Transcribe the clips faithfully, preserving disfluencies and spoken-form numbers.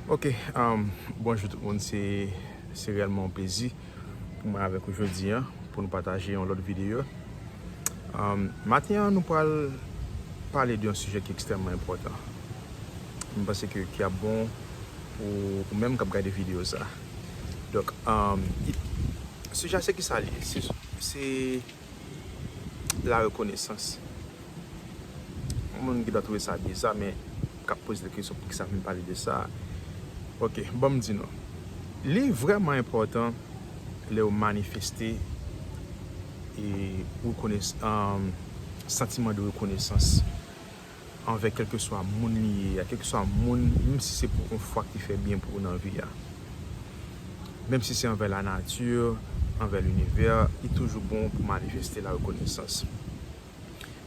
Ok, um, bonjou tout moun, se, se reyèlman yon plezi pou mwen avèk ou jodi a, pou nou pataje yon lòt videyo. Um, maten an, nou pral pale de yon sijè ki ekstrèmman enpòtan. Mwen panse ke, ki ap bon pou ou menm k ap gade videyo sa. Donk, um, i- sijè a se ki sa li ye? Se, se la rekonesans. Yon moun ki ta twouve sa biza, men k ap poze kesyon poukisa m pale de sa. Ok, ban m di nou. Li vrèman enpòtan lè w manifeste e rekones- um, santiman de rekonesans anvè kèlkeswa moun li ye a, kèlkeswa moun, menm si se pou yon fwa ki fè byen pou ou nan vi a. Menm si se anvè lanati, anvè linivè, li toujou bon pou manifeste la rekonesans.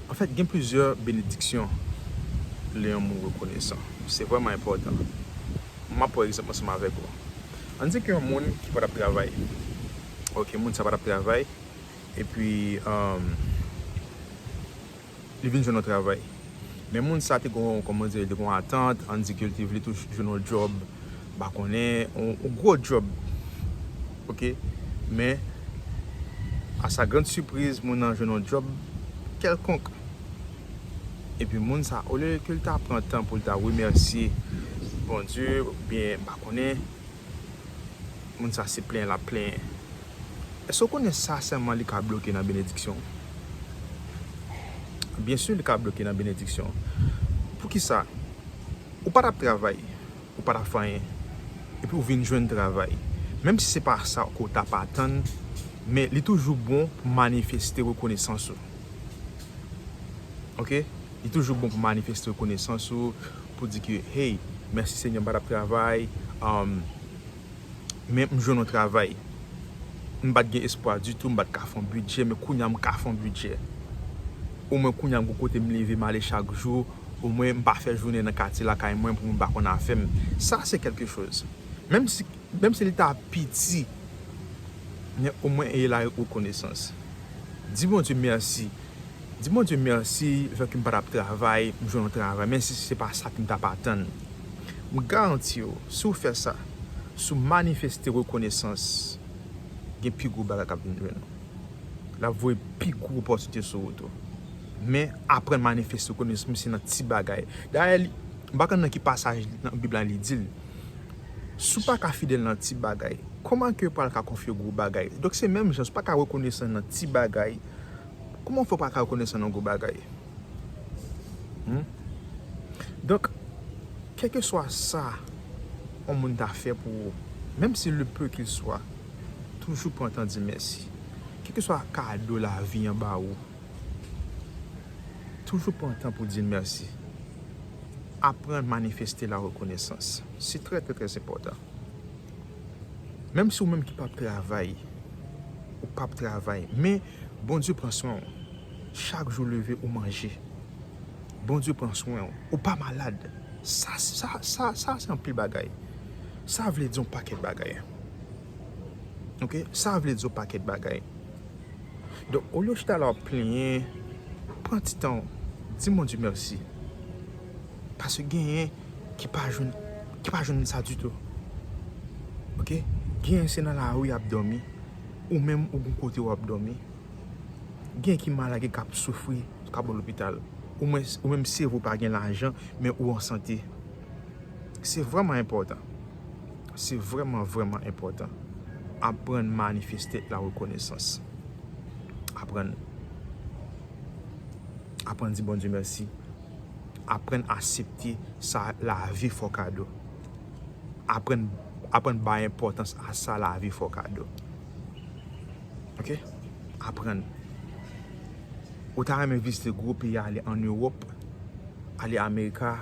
Anfèt, gen plizyè benediksyon lè yon moun rekonesan. Se vrèman enpòtan. M ap pran egzanp ansanm avèk ou. Ann di ke yon moun ki pa t ap travay. Ok, moun sa pa t ap travay. Epi, um, li vin jwenn yon travay. Men moun sa te gon, kòman di, li te gon atant, ann di ke li te vle tou jwenn yon djòb, m pa konnen, yon, yon gwo djòb. Ok? Men, à sa grande surprise, moun nan jwenn yon djòb kèlkonk. Epi moun sa, olye ke l ta pran tan pou l ta remèsye Bondye, oubyen, m pa konnen, moun sa se plenyen l ap plenyen. Èske w konnen sa sèlman li ka bloke nan benediksyon w? Byensi, li ka bloke nan benediksyon w. Poukisa? Ou pa t ap travay, ou pa t ap fè anyen, epi w vin jwenn travay. Menm si se pa sa ke w t ap atann, men li toujou bon pou manifeste rekonesans ou. Ok? Li toujou bon pou manifeste rekonesans ou, pou di ke, hey, mèsi Senyè, m pa t ap travay, um, men m jwenn yon travay. M pa t gen espwa ditou, m pa t ka fè yon bidjè, men kounye a m ka fè yon bidjè. Omwen kounye a m gon kote m leve m ale chak jou, omwen m pa fè jounen nan katye lakay mwen pou moun pa konn afè m. Sa se kèlke choz. Menm si, menm si li ta piti, men omwen e la rekonesans. Di Bondye mèsi. Di Bondye mèsi, fè ke m pa t ap travay, m jwenn yon travay, menm si se pa sa ke m t ap atann. M garanti w, si w fè sa, si w manifeste rekonesans, gen pi gwo bagay k ap vin jwenn ou. L ap voye pi gwo opòtinite sou wout ou. Men, aprann manifeste rekonesans, menm si nan ti bagay. Dayè, li, m pa konn nan ki pasaj nan Bib la li di l. Si w pa ka fidèl nan ti bagay, kòman ke w pral ka konfye gwo bagay? Donk, se menm jan, si w pa ka rekonesan nan ti bagay, kòman w fè w pa ka rekonesan nan gwo bagay? Hmm? Donk, kèlkeswa sa yon moun ta fè pou ou, menm si le peu qu'il soit, toujou pran tan di mèsi. Kèlkeswa kado lavi an ba ou, toujou pran tan pou di l mèsi. Aprann manifeste la rekonesans. Se trè, trè, trè enpòtan. Menm si ou menm ki p ap travay, ou p ap travay, men Bondye pran swen w. Chak jou leve, ou manje. Bondye pran swen w. Ou pa malad. Sa, sa, sa, sa se anpil bagay. Sa vle di yon pakèt bagay. Ok? Sa vle di yon pakèt bagay. Donk, olye w chita la w ap plenyen, pran ti tan w, di Bondye mèsi. Paske genyen ki pa jwenn, ki pa jwenn sa ditou. Ok? Genyen se nan lari y ap dòmi. Ou menm, ou gon kote w ap dòmi. Genyen ki malad, genyen k ap soufri, k ap bò lopital. Ou menm, ou menm, se vre w pa gen lajan, men ou an sante. Se vrèman enpòtan. Se vrèman, vrèman enpòtan. Aprann manifeste la rekonesans. Aprann. Aprann di Bondye mèsi. Aprann aksepte sa lavi fè w kado. Aprann, aprann bay enpòtans a sa lavi fè w kado. Ok? Aprann. Ou ta renmen vizite gwo peyi, ale ann Ewòp, ale Amerika.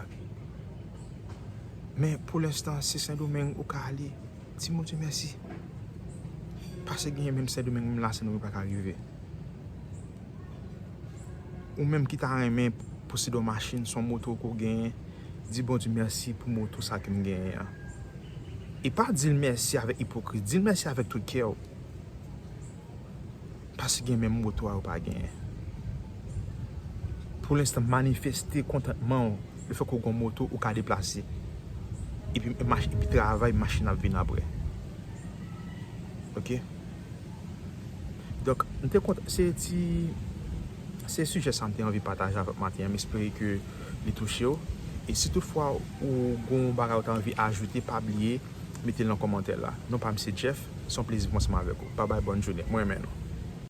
Men pou lenstan, se Sendomeng ou ka ale. Di Bondye mèsi. Paske genyen menm Sendomeng, menm la Sendomeng pa ka rive. Ou menm ki ta renmen posede yon machin, se yon moto ke w genyen, di Bondye mèsi pou moto sa ke m genyen an. E pa di l mèsi avèk ipokrizi, di l mèsi avèk tout kè w. Paske gen menm moto a ou pa genyen. Pou lenstan, manifeste kontantman w, lefètke w gen yon moto, ou ka deplase. Epi epi travay, machin ap vin apre. Ok? Donk, m te kontan, se ti, se sijè sa m te anvi pataje avèk maten an. M espere ke li touche w. E si toutfwa ou gen yon bagay ou ta anvi ajoute, pa bliye mete l nan kòmantè la. Non pa m se Jeff, se yon plezi pou mwen ansanm avèk ou. Babay, bòn jounen. Mwen renmen nou.